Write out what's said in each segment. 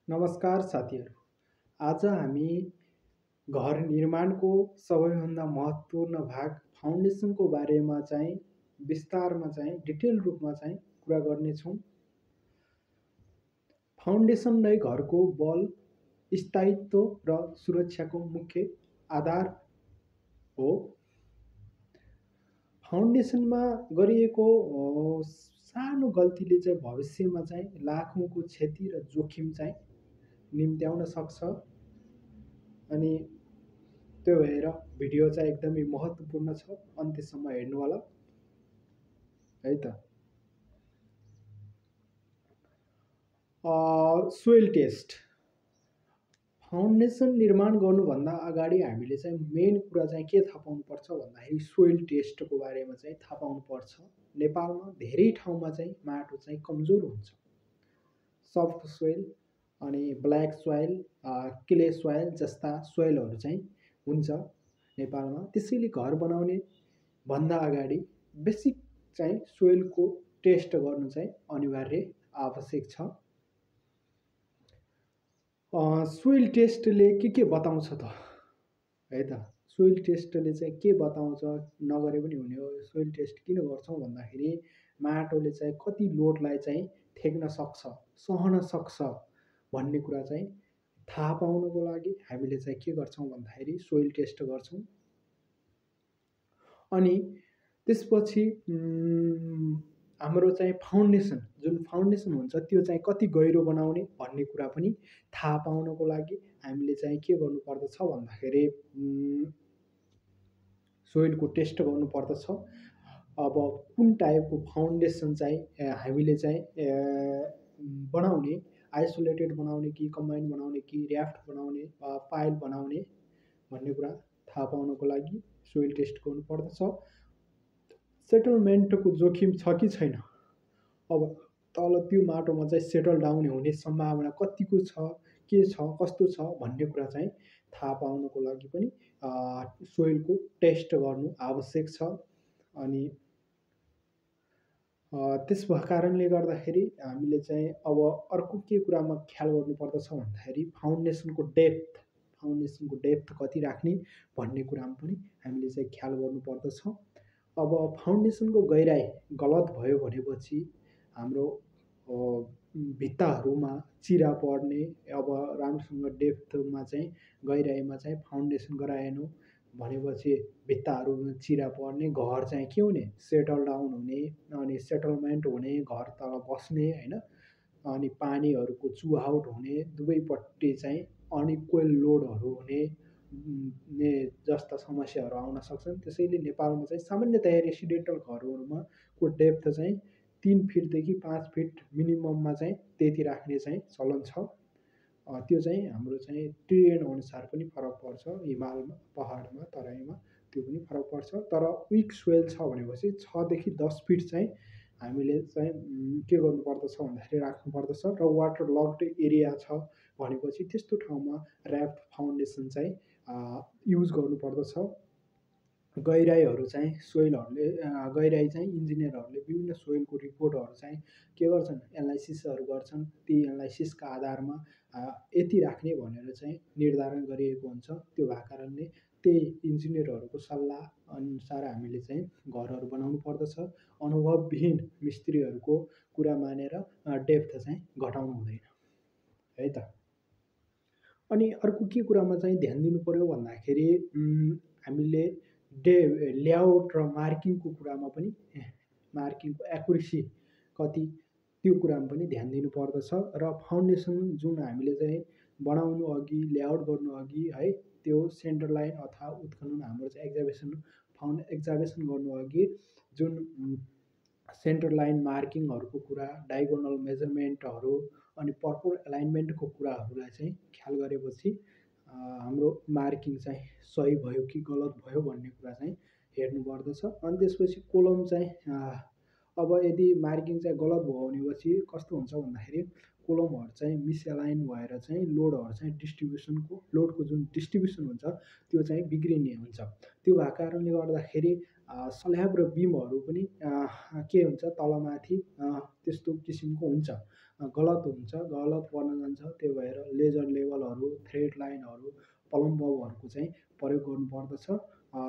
नमस्कार साथीहरू। आज हामी घर निर्माणको सबैभन्दा महत्त्वपूर्ण भाग फाउन्डेसनको बारेमा विस्तारमा डिटेल रूपमा कुरा गर्नेछौँ। फाउन्डेसन नै घरको बल, स्थायित्व र सुरक्षाको मुख्य आधार हो। फाउन्डेसनमा गरिएको सानो गल्तीले भविष्यमा लाखौँको क्षति र जोखिम निम्त्याउन सक्छ। अनि त्यो भएर भिडियो एकदमै महत्त्वपूर्ण छ, अन्त्यसम्म हेर्नु होला है त। Soil test. फाउन्डेसन निर्माण गर्नुभन्दा अगाडि हामीले मेन कुरा के थाहा पाउनुपर्छ भन्दाखेरि सोइल टेस्टको बारेमा थाहा पाउनुपर्छ। नेपालमा धेरै ठाउँमा माटो कमजोर हुन्छ। सफ्ट सोइल अनि ब्ल्याक सोइल, क्ले सोइल जस्ता सोइलहरू हुन्छ नेपालमा। त्यसैले घर बनाउने भन्दा अगाडि बेसिक सोइलको टेस्ट गर्नु अनिवार्य आवश्यक छ। सोइल टेस्टले के बताउँछ त है त। सोइल टेस्टले के बताउँछ, नगरे पनि हुने हो। सोइल टेस्ट किन गर्छौँ भन्दाखेरि माटोले कति लोडलाई थेक्न सक्छ, सहन सक्छ भन्ने कुरा थाहा पाउनको लागि हामीले के गर्छौँ भन्दाखेरि सोइल टेस्ट गर्छौँ। अनि त्यसपछि हाम्रो फाउन्डेसन, जुन फाउन्डेसन हुन्छ त्यो कति गहिरो बनाउने भन्ने कुरा पनि थाहा पाउनको लागि हामीले के गर्नुपर्दछ भन्दाखेरि सोइलको टेस्ट गर्नुपर्दछ। अब कुन टाइपको फाउन्डेसन हामीले बनाउने, आइसोलेटेड बनाउने कि कम्बाइन्ड बनाउने कि ऱ्याफ्ट बनाउने, पाइल बनाउने भन्ने कुरा थाहा पाउनको लागि सोइल टेस्ट गर्नुपर्दछ। सेटलमेन्टको जोखिम छ कि छैन, अब तल त्यो माटोमा सेटल डाउन हुने सम्भावना कतिको छ, के छ, कस्तो छ भन्ने कुरा थाहा पाउनको लागि पनि सोइलको टेस्ट गर्नु आवश्यक छ। अनि त्यस कारणले गर्दाखेरि हामीले अब अर्को के कुरामा ख्याल गर्नुपर्दछ भन्दाखेरि फाउन्डेसनको डेप्थ कति राख्ने भन्ने कुरामा पनि हामीले ख्याल गर्नुपर्दछ। अब फाउन्डेसनको गहिराई गलत भयो भनेपछि हाम्रो भित्ताहरूमा चिरा पर्ने, अब राम्रोसँग डेप्थमा गहिराइमा फाउन्डेसन गराएनौँ भनेपछि भित्ताहरूमा चिरा पर्ने, घर के हुने, सेटल डाउन हुने, अनि सेटलमेन्ट हुने, घर तल बस्ने होइन, अनि पानीहरूको चुहाउट हुने, दुवैपट्टि अनइक्वल लोडहरू हुने जस्ता समस्याहरू आउन सक्छन्। त्यसैले नेपालमा सामान्यतया रेसिडेन्टल घरहरूमा को डेप्थ 3 फिटदेखि 5 फिट मिनिमममा त्यति राख्ने चलन छ। त्यो हाम्रो टेरेन अनुसार पनि फरक पर्छ। हिमालमा, पहाडमा, तराईमा त्यो पनि फरक पर्छ। तर विक सोइल छ भनेपछि 6 देखि 10 फिट हामीले के गर्नुपर्दछ भन्दाखेरि राख्नुपर्दछ। र वाटर लक्ड एरिया छ भनेपछि त्यस्तो ठाउँमा ऱ्याफ्ट फाउन्डेसन युज गर्नुपर्दछ। गहिराइहरू सोइलहरूले गहिराई इन्जिनियरहरूले विभिन्न सोइलको रिपोर्टहरू के गर्छन्, एनालाइसिसहरू गर्छन्। ती एनालाइसिसका आधारमा यति राख्ने भनेर निर्धारण गरिएको हुन्छ। त्यो भएको कारणले त्यही इन्जिनियरहरूको सल्लाह अनुसार हामीले घरहरू बनाउनु पर्दछ। अनुभवविहीन मिस्त्रीहरूको कुरा मानेर डेप्थ घटाउनु हुँदैन है त। अनि अर्को के कुरामा ध्यान दिनु पर्यो भन्दाखेरि हामीले लेआउट र मार्किङको कुरामा पनि, मार्किङको एक्युरेसी कति, त्यो कुरामा पनि ध्यान दिनुपर्दछ। र फाउन्डेसन जुन हामीले बनाउनु अघि, लेआउट गर्नु अघि है, त्यो सेन्टर लाइन अथवा उत्खनन हाम्रो एक्जाभेसन गर्नु अघि जुन सेन्टर लाइन मार्किङहरूको कुरा, डायगोनल मेजरमेन्टहरू अनि प्रपर एलाइनमेन्टको कुराहरूलाई ख्याल गरेपछि हाम्रो मार्किङ सही भयो कि गलत भयो भन्ने कुरा हेर्नुपर्दछ। अनि त्यसपछि कोलम अब यदि मार्किङ गलत भयो भनेपछि कस्तो हुन्छ भन्दाखेरि कोलमहरू चाहिँ मिसएलाइन भएर चाहिँ लोडहरू चाहिँ लोडको जुन डिस्ट्रिब्युसन हुन्छ त्यो चाहिँ बिग्रिने हुन्छ। त्यो भएको कारणले गर्दाखेरि स्ल्याब र बिमहरू पनि के हुन्छ तलमाथि त्यस्तो किसिमको हुन्छ, गलत बन्न जान्छ। त्यो भएर लेजर लेभलहरू, थ्रेड लाइनहरू, पलम बबहरूको चाहिँ प्रयोग गर्नुपर्दछ,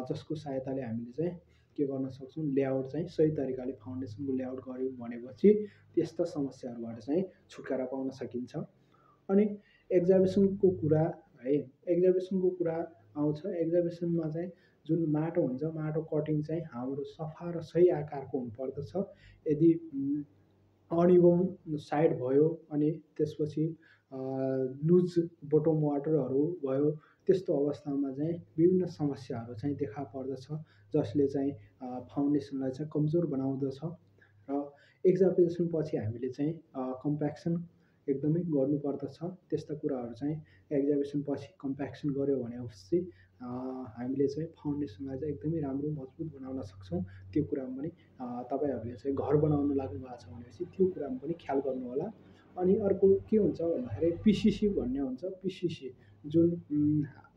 जसको सहायताले हामीले चाहिँ के गर्न सक्छौँ, लेआउट चाहिँ सही तरिकाले फाउन्डेसनको लेआउट गऱ्यौँ भनेपछि त्यस्ता समस्याहरूबाट चाहिँ छुटकारा पाउन सकिन्छ। अनि एक्जाबिसनको कुरा है, एक्जाबिसनको कुरा आउँछ। एक्जाबिसनमा चाहिँ जुन माटो हुन्छ, माटो कटिङ चाहिँ हाम्रो सफा र सही आकारको हुनुपर्दछ। यदि अनइभन साइड भयो अनि त्यसपछि लुज बोटम वाटरहरू भयो, त्यस्तो अवस्थामा चाहिँ विभिन्न समस्याहरू चाहिँ देखा पर्दछ, जसले चाहिँ फाउन्डेसनलाई चाहिँ कमजोर बनाउँदछ। र एक्जाबिसन पछि हामीले चाहिँ कम्प्याक्सन एकदमै गर्नुपर्दछ। त्यस्ता कुराहरू चाहिँ एक्जाबिसन पछि कम्प्याक्सन गऱ्यो भनेपछि हामीले चाहिँ फाउन्डेसनलाई चाहिँ एकदमै राम्रो मजबुत बनाउन सक्छौँ। त्यो कुरामा पनि तपाईँहरूले चाहिँ घर बनाउन लाग्नु भएको छ भनेपछि त्यो कुरामा पनि ख्याल गर्नु होला। अनि अर्को के हुन्छ भन्दाखेरि पिसिसी भन्ने हुन्छ। पिसिसी जुन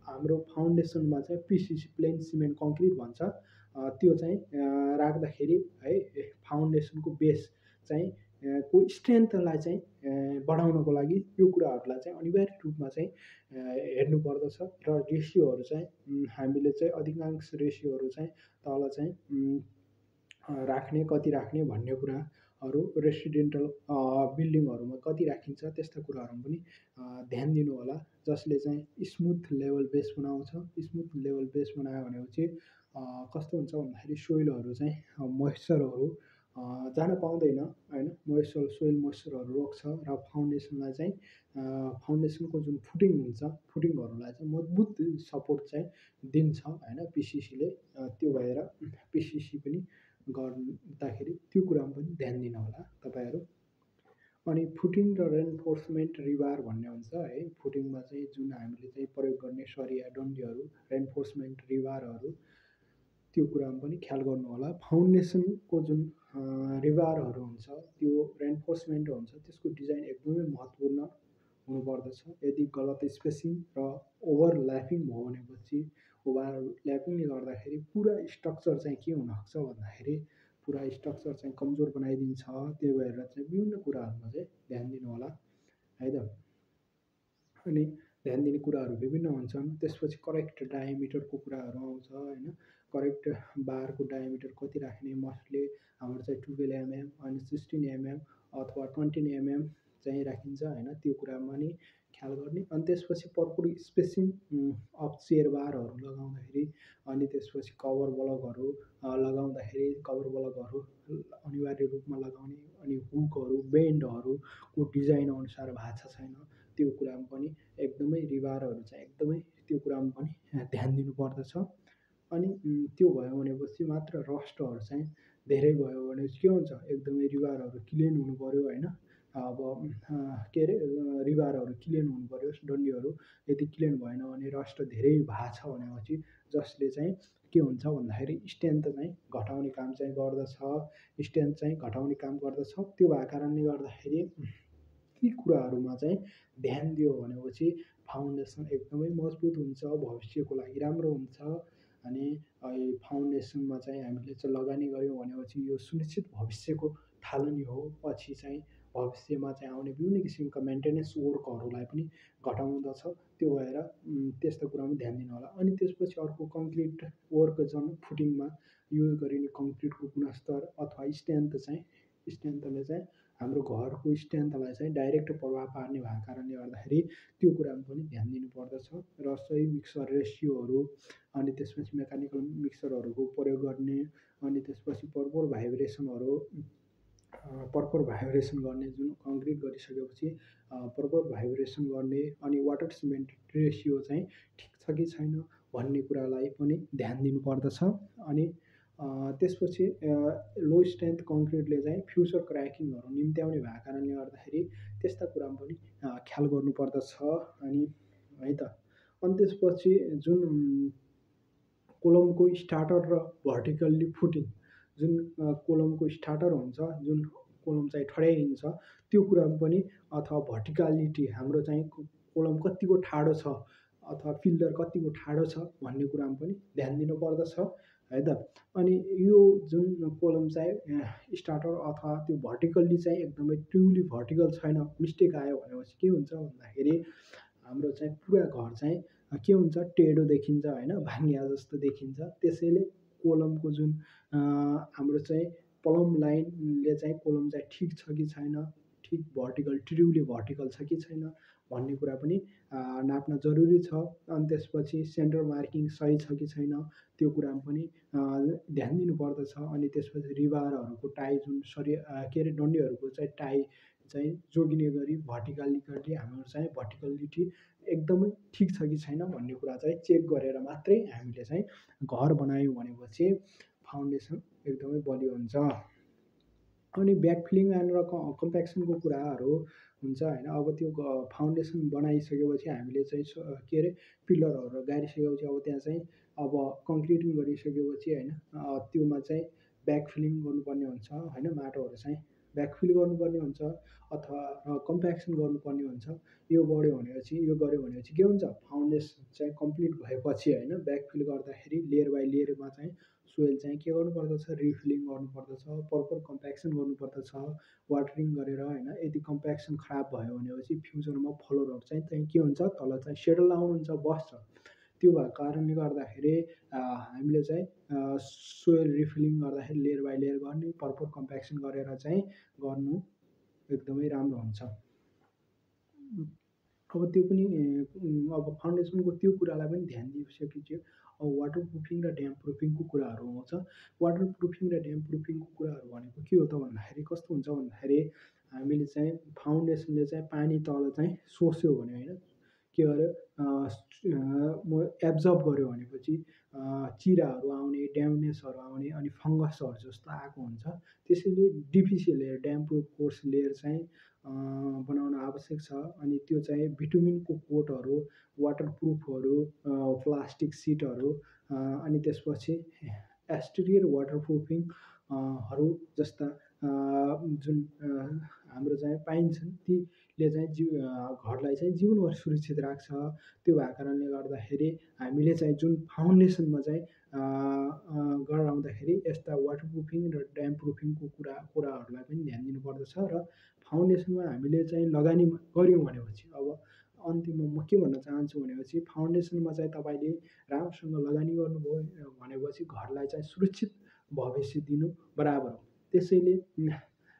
हाम्रो फाउन्डेसनमा चाहिँ पिसिसी प्लेन सिमेन्ट कङ्क्रिट भन्छ, त्यो चाहिँ राख्दाखेरि है फाउन्डेसनको बेस चाहिँ को स्ट्रेन्थलाई चाहिँ बढाउनको लागि यो कुराहरूलाई चाहिँ अनिवार्य रूपमा चाहिँ हेर्नुपर्दछ। र रेसियोहरू चाहिँ हामीले चाहिँ अधिकांश रेसियोहरू चाहिँ तल चाहिँ कति राख्ने भन्ने कुराहरू, रेसिडेन्टल बिल्डिङहरूमा कति राखिन्छ त्यस्ता कुराहरूमा पनि ध्यान दिनु होला, जसले चाहिँ स्मुथ लेभल बेस बनाउँछ। स्मुथ लेभल बेस बनायो भनेपछि कस्तो हुन्छ भन्दाखेरि सोइलहरू चाहिँ मोइस्चरहरू जान पाउँदैन होइन, सोइल मोइस्चरहरू रोक्छ र फाउन्डेसनलाई चाहिँ फाउन्डेसनको जुन फुटिङ हुन्छ, फुटिङहरूलाई चाहिँ मजबुत सपोर्ट चाहिँ दिन्छ होइन पिसिसीले। त्यो भएर पिसिसी पनि गर्दाखेरि त्यो कुरामा पनि ध्यान दिनु होला तपाईँहरू। अनि फुटिङ र रेन्फोर्समेन्ट रिबार भन्ने हुन्छ है। फुटिङमा चाहिँ जुन हामीले चाहिँ प्रयोग गर्ने सरिया डन्डीहरू, रेन्फोर्समेन्ट रिबारहरू, त्यो कुरामा पनि ख्याल गर्नु होला। फाउन्डेसनको जुन रिबारहरू हुन्छ, त्यो रेन्फोर्समेन्ट हुन्छ, त्यसको डिजाइन एकदमै महत्त्वपूर्ण हुनुपर्दछ। यदि गलत स्पेसिङ र ओभरल्यापिङ भयो भनेपछि ओभरल्यापिङले गर्दाखेरि पुरा स्ट्रक्चर चाहिँ के हुनसक्छ भन्दाखेरि पुरा स्ट्रक्चर चाहिँ कमजोर बनाइदिन्छ। त्यही भएर चाहिँ विभिन्न कुराहरूमा चाहिँ ध्यान दिनु होला है त। अनि ध्यान दिने कुराहरू विभिन्न हुन्छन्। त्यसपछि करेक्ट डायमिटरको कुराहरू आउँछ होइन। करेक्ट बारको डायमिटर कति राख्ने, मोस्टली हाम्रो चाहिँ 12 mm अनि 16 mm अथवा 20 mm चाहिँ राखिन्छ होइन, त्यो कुरामा नि ख्याल गर्ने। अनि त्यसपछि प्रपर स्पेसिङ अफ चेयर बारहरू लगाउँदाखेरि, अनि त्यसपछि कभर ब्लकहरू लगाउँदाखेरि कभर ब्लकहरू अनिवार्य रूपमा लगाउने। अनि हुकहरू, बेन्डहरूको डिजाइन अनुसार भएको छ छैन, त्यो कुरामा पनि एकदमै रिबारहरू चाहिँ एकदमै त्यो कुरामा पनि ध्यान दिनुपर्दछ। अनि त्यो भयो भनेपछि मात्र रस्टहरू चाहिँ धेरै भयो भने के हुन्छ, एकदमै रिबारहरू क्लिन हुनु पऱ्यो होइन। अब के अरे रिबारहरू क्लिन हुनु पऱ्यो, डन्डीहरू यदि क्लिन भएन भने रस्ट धेरै भएको छ भनेपछि जसले चाहिँ के हुन्छ भन्दाखेरि स्ट्रेन्थ चाहिँ घटाउने काम चाहिँ गर्दछ, स्ट्रेन्थ चाहिँ घटाउने काम गर्दछ। त्यो भएको कारणले गर्दाखेरि ती कुराहरूमा चाहिँ ध्यान दियो भनेपछि फाउन्डेसन एकदमै मजबुत हुन्छ, भविष्यको लागि राम्रो हुन्छ। अनि फाउन्डेसनमा चाहिँ हामीले चाहिँ लगानी गऱ्यौँ भनेपछि यो सुनिश्चित भविष्यको थालनी हो। पछि चाहिँ भविष्यमा चाहिँ आउने विभिन्न किसिमका मेन्टेनेन्स वर्कहरूलाई पनि घटाउँदछ। त्यो भएर त्यस्तो कुरामा ध्यान दिनु होला। अनि त्यसपछि अर्को कङ्क्रिट वर्क जुन फुटिङमा युज गरिने कङ्क्रिटको गुणस्तर अथवा स्ट्रेन्थले चाहिँ हाम्रो घरको स्ट्रेन्थलाई चाहिँ डाइरेक्ट प्रभाव पार्ने भएको कारणले गर्दाखेरि त्यो कुरामा पनि ध्यान दिनुपर्दछ। र सही मिक्सर रेसियोहरू, अनि त्यसपछि मेकानिकल मिक्सरहरूको प्रयोग गर्ने, अनि त्यसपछि प्रपर भाइब्रेसन गर्ने, जुन कङ्क्रिट गरिसकेपछि प्रपर भाइब्रेसन गर्ने। अनि वाटर सिमेन्ट रेसियो चाहिँ ठिक छ कि छैन भन्ने कुरालाई पनि ध्यान दिनुपर्दछ। अनि त्यसपछि लो स्ट्रेन्थ कङ्क्रिटले चाहिँ फ्युचर क्र्याकिङहरू निम्त्याउने भएको कारणले गर्दाखेरि त्यस्ता कुरामा पनि ख्याल गर्नुपर्दछ अनि है त। अनि त्यसपछि जुन कोलमको स्टार्टर र भर्टिकल्ली फुटिङ, जुन कोलमको स्टार्टर हुन्छ, जुन कोलम चाहिँ ठड्याइन्छ त्यो कुरामा पनि, अथवा भर्टिकलिटी हाम्रो चाहिँ कोलम कतिको ठाडो छ अथवा पिल्लर कतिको ठाडो छ भन्ने कुरामा पनि ध्यान दिनुपर्दछ है त। अनि यो जुन कोलम चाहिँ स्टार्टर अथवा त्यो भर्टिकल्ली चाहिँ एकदमै ट्रुली भर्टिकल छैन, मिस्टेक आयो भनेपछि के हुन्छ भन्दाखेरि हाम्रो चाहिँ पुरा घर चाहिँ के हुन्छ, टेढो देखिन्छ होइन, भाङ्गिया जस्तो देखिन्छ। त्यसैले कोलमको जुन हाम्रो चाहिँ प्लम लाइनले चाहिँ कोलम चाहिँ ठिक छ कि छैन, ठिक भर्टिकल ट्रुली भर्टिकल छ कि छैन भन्ने कुरा पनि नाप्न जरुरी छ। अनि त्यसपछि सेन्टर मार्किङ सही छ कि छैन त्यो कुरामा पनि ध्यान दिनुपर्दछ। अनि त्यसपछि रिबारहरूको टाई जुन के अरे डन्डीहरूको चाहिँ टाई चाहिँ जोगिने गरी भर्टिकलिटी हाम्रो चाहिँ भर्टिकलिटी एकदमै ठिक छ कि छैन भन्ने कुरा चाहिँ चेक गरेर मात्रै हामीले चाहिँ घर बनायौँ भनेपछि फाउन्डेसन एकदमै बलियो हुन्छ। अनि ब्याकफिलिङ र कम्प्याक्सनको कुराहरू हुन्छ होइन। अब त्यो फाउन्डेसन बनाइसकेपछि हामीले चाहिँ के अरे पिलरहरू गाडिसकेपछि अब त्यहाँ चाहिँ अब कङ्क्रिटिङ गरिसकेपछि होइन त्योमा चाहिँ ब्याकफिलिङ गर्नुपर्ने हुन्छ होइन, माटोहरू चाहिँ ब्याकफिल गर्नुपर्ने हुन्छ अथवा कम्प्याक्सन गर्नुपर्ने हुन्छ। यो गऱ्यो भनेपछि के हुन्छ, फाउन्डेसन चाहिँ कम्प्लिट भएपछि होइन ब्याकफिल गर्दाखेरि लेयर बाई लेयरमा चाहिँ सोइल चाहिँ के गर्नुपर्दछ, रिफिलिङ गर्नुपर्दछ, प्रपर कम्प्याक्सन गर्नुपर्दछ वाटरिङ गरेर होइन। यदि कम्प्याक्सन खराब भयो भनेपछि फ्युचरमा फ्लोरहरू चाहिँ के हुन्छ, तल चाहिँ सेटल डाउन हुन्छ, बस्छ। त्यो भएको कारणले गर्दाखेरि हामीले चाहिँ सोइल रिफिलिङ गर्दाखेरि लेयर बाई लेयर गर्ने, प्रपर कम्प्याक्सन गरेर चाहिँ गर्नु एकदमै राम्रो हुन्छ। अब त्यो पनि अब फाउन्डेसनको त्यो कुरालाई पनि ध्यान दिइसकेपछि अब वाटर प्रुफिङ र ड्याम प्रुफिङको कुराहरू आउँछ। वाटर प्रुफिङ र ड्याम प्रुफिङको कुराहरू भनेको के हो त भन्दाखेरि कस्तो हुन्छ भन्दाखेरि हामीले चाहिँ फाउन्डेसनले चाहिँ पानी तल चाहिँ सोस्यो भने होइन, के गर्यो एब्जर्ब गर्यो भनेपछि चिराहरू आउने, ड्यामेजहरू आउने अनि फङ्गसहरू जस्तो आएको हुन्छ। त्यसैले DPC layer damp proof course layer चाहिँ बनाउन आवश्यक छ। अनि त्यो चाहिँ भिटामिनको कोटहरू, वाटरप्रुफहरू, प्लास्टिक सिटहरू अनि त्यसपछि एक्सटेरियर वाटरप्रुफिङ हरू जस्ता जुन हाम्रो चाहिँ पाइन्छन् तीले चाहिँ घरलाई चाहिँ जीवनभर सुरक्षित राख्छ। त्यो भएको कारणले गर्दाखेरि हामीले चाहिँ जुन फाउन्डेसनमा चाहिँ गराउँदाखेरि यस्ता वाटरप्रुफिङ र ड्याम प्रुफिङको कुराहरूलाई पनि ध्यान दिनुपर्दछ। र फाउन्डेसनमा हामीले चाहिँ लगानी गऱ्यौँ भनेपछि अब अन्तिममा म के भन्न चाहन्छु भनेपछि फाउन्डेसनमा चाहिँ तपाईँले राम्रोसँग लगानी गर्नुभयो भनेपछि घरलाई चाहिँ सुरक्षित भविष्य दिनु बराबर हो। त्यसैले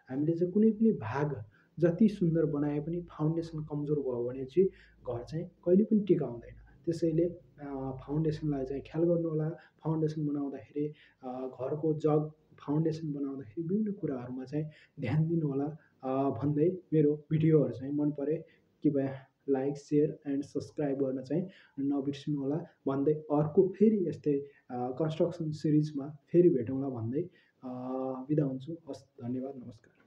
हामीले चाहिँ कुनै पनि भाग जति सुन्दर बनाए पनि फाउन्डेसन कमजोर भयो भने चाहिँ घर चाहिँ कहिले पनि टिकाउँदैन। त्यसैले फाउन्डेसनलाई चाहिँ ख्याल गर्नुहोला। फाउन्डेसन बनाउँदाखेरि घरको फाउन्डेसन बनाउँदाखेरि विभिन्न कुराहरूमा चाहिँ ध्यान दिनुहोला भन्दै मेरो भिडियोहरू चाहिँ मन परे कृपया लाइक, सेयर एन्ड सब्सक्राइब गर्न चाहिँ नबिर्सिनुहोला भन्दै अर्को फेरि यस्तै कन्स्ट्रक्सन सिरिजमा फेरि भेटौँला भन्दै बिदा हुन्छु। हस्, धन्यवाद, नमस्कार।